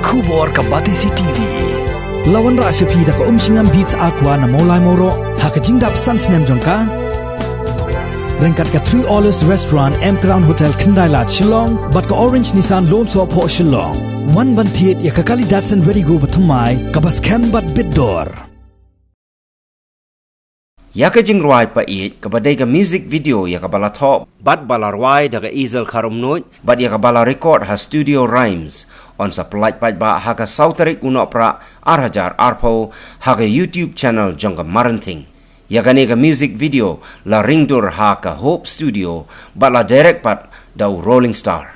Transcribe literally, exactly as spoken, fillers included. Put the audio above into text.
Khubor ka Batesi T V. La wanrah sha phi da ka Umshngam Beats Aqua na Mawlai Mawroh ha ka jingdap san snem jong ka. Ryngkat ka Three Olives Restaurant, M Crown Hotel, Khyndailad, Shillong bad ka Orange Nissan Lone Sohphoh, Shillong. Wan ban thied ïa ka kali Datsun Redi-GO bathymmai kaba skhem bad bit dor. Ïa ka jingrwai Pa Ïeit kaba dei ka music video ïa kaba la thoh bad ba la rwai da ka Ezel Kharumnuid bad ïa kaba la record ha Studio Rhymes, yn sa pyllait paidbah ha ka saw tarik u Nohprah ar hajar arphew ha ka YouTube channel jong ka Marenthing. Ïa kane ka music video la ringdur ha ka Hope Studio bad la direct pat da u Rolling Star.